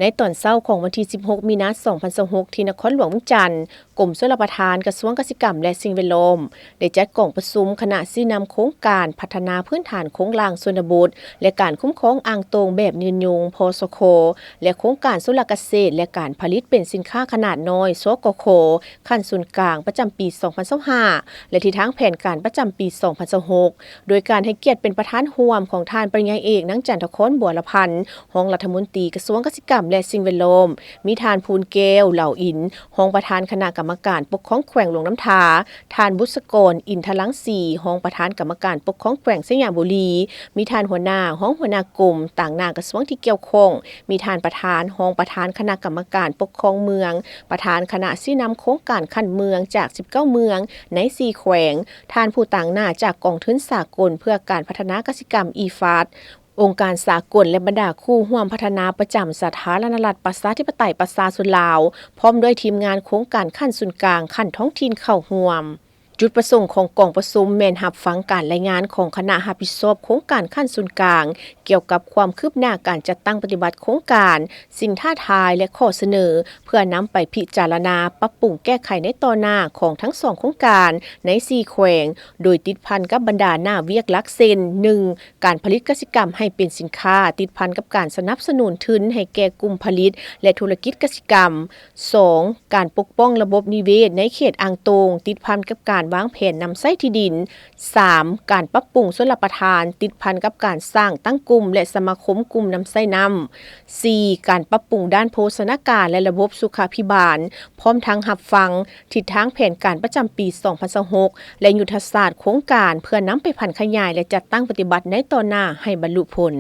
ໃນຕອນເຊົ້າຂອງວັນທີສິບຫົກ ມີນາ ສອງພັນຊາວຫົກ ທີ່ນະຄອນຫຼວງວຽງຈັນ, ກົມຊົລປະທານ, ກະຊວງກະສິກຳ ແລະ ສິ່ງແວດລ້ອມ ໄດ້ຈັດກອງປະຊຸມຄະນະຊີ້ນຳໂຄງການພັດທະນາພື້ນຖານໂຄງລ່າງຊົນນະບົດ ແລະ ການຄຸ້ມຄອງອ່າງໂຕ່ງແບບຍືນຍົງ ພສຄ ແລະ ໂຄງການໂຊລະກະເສດ ແລະ ການຜະລິດເປັນສິນຄ້າຂະໜາດນ້ອຍ ຊກຂ ຂັ້ນສູນກາງ ປະຈຳປີສອງພັນຊາວຫ້າ ແລະ ທິດທາງແຜນການປະຈຳປີສອງພັນຊາວຫົກ ໂດຍການໃຫ້ກຽດເປັນປະທານຮ່ວມຂອງທ່ານປະລິນຍາເອກ ນາງ ຈັນທະຄອນ ບົວລະພັນ ຮອງລັດຖະມົນຕີກະຊວງກະສິກຳ ແລະ ສິ່ງແວດລ້ອມ, ມີທ່ານ ພູນແກ້ວ ເຫຼົາອິນ ຮອງປະທານຄະນະກຳມະການປົກຄອງແຂວງຫຼວງນ້ຳທາ, ທ່ານ ບຸດສະກອນ ອິນທະລັງສີ ຮອງປະທານກຳມະການປົກຄອງແຂວງໄຊຍະບູລີ, ມີທ່ານຫົວໜ້າ, ຮອງຫົວໜ້າກົມ, ຕາງໜ້າກະຊວງທີ່ກ່ຽວຂ້ອງ, ມີທ່ານປະທານ, ຮອງປະທານຄະນະກຳມະການປົກຄອງເມືອງ, ປະທານຄະນະຊີ້ນຳໂຄງການຂັ້ນເມືອງຈາກສິບເກົ້າເມືອງໃນສີ່ແຂວງ, ທ່ານຜູ້ຕາງໜ້າຈາກກອງທຶນສາກົນເພື່ອການພັດທະນາກະສິກຳ ອີແຟດ, ອົງການສາກົນ ແລະ ບັນດາຄູ່ຮ່ວມພັດທະນາປະຈຳສາທາລະນະລັດ ປະຊາທິປະໄຕ ປະຊາຊົນລາວ, ພ້ອມດ້ວຍທີມງານໂຄງການຂັ້ນສູນກາງ, ຂັ້ນທ້ອງຖິ່ນເຂົ້າຮ່ວມ. ຈຸດປະສົງຂອງກອງປະຊຸມແມ່ນຮັບຟັງການລາຍງານຂອງຄະນະຮັບຜິດຊອບໂຄງການຂັ້ນສູນກາງ ກ່ຽວກັບຄວາມຄືບໜ້າການຈັດຕັ້ງປະຕິບັດໂຄງການ, ສິ່ງທ້າທາຍ ແລະ ຂໍ້ສະເໜີ ເພື່ອນຳໄປພິຈາລະນາ, ປັບປຸງແກ້ໄຂໃນຕໍ່ໜ້າຂອງທັງສອງໂຄງການໃນສີ່ແຂວງ, ໂດຍຕິດພັນກັບບັນດາໜ້າວຽກຫຼັກເຊັ່ນ, ໜຶ່ງ ການຜະລິດກະສິກຳໃຫ້ເປັນສິນຄ້າ, ຕິດພັນກັບການສະໜັບສະໜູນທຶນໃຫ້ແກ່ກຸ່ມຜະລິດ ແລະ ທຸລະກິດກະສິກຳ, ສອງ ການປົກປ້ອງລະບົບນິເວດໃນເຂດອ່າງໂຕ່ງ, ຕິດພັນກັບການວາງແຜນນຳໃຊ້ທີ່ດິນ, ສາມ ການປັບປຸງຊົນລະປະທານ, ຕິດພັນກັບການສ້າງຕັ້ງກຸ່ມ ແລະ ສະມາຄົມກຸ່ມນຳໃຊ້ນ້ຳ, ສີ່ ການປັບປຸງດ້ານໂພຊະນາການ ແລະ ລະບົບສຸຂາພິບານ, ພ້ອມທັງຮັບຟັງທິດທາງແຜນການປະຈຳປີສອງພັນຊາວຫົກ ແລະ ຍຸດທະສາດໂຄງການ ເພື່ອນຳໄປຜັນຂະຫຍາຍ ແລະ ຈັດຕັ້ງປະຕິບັດໃນຕໍ່ໜ້າໃຫ້ບັນລຸຜົນ.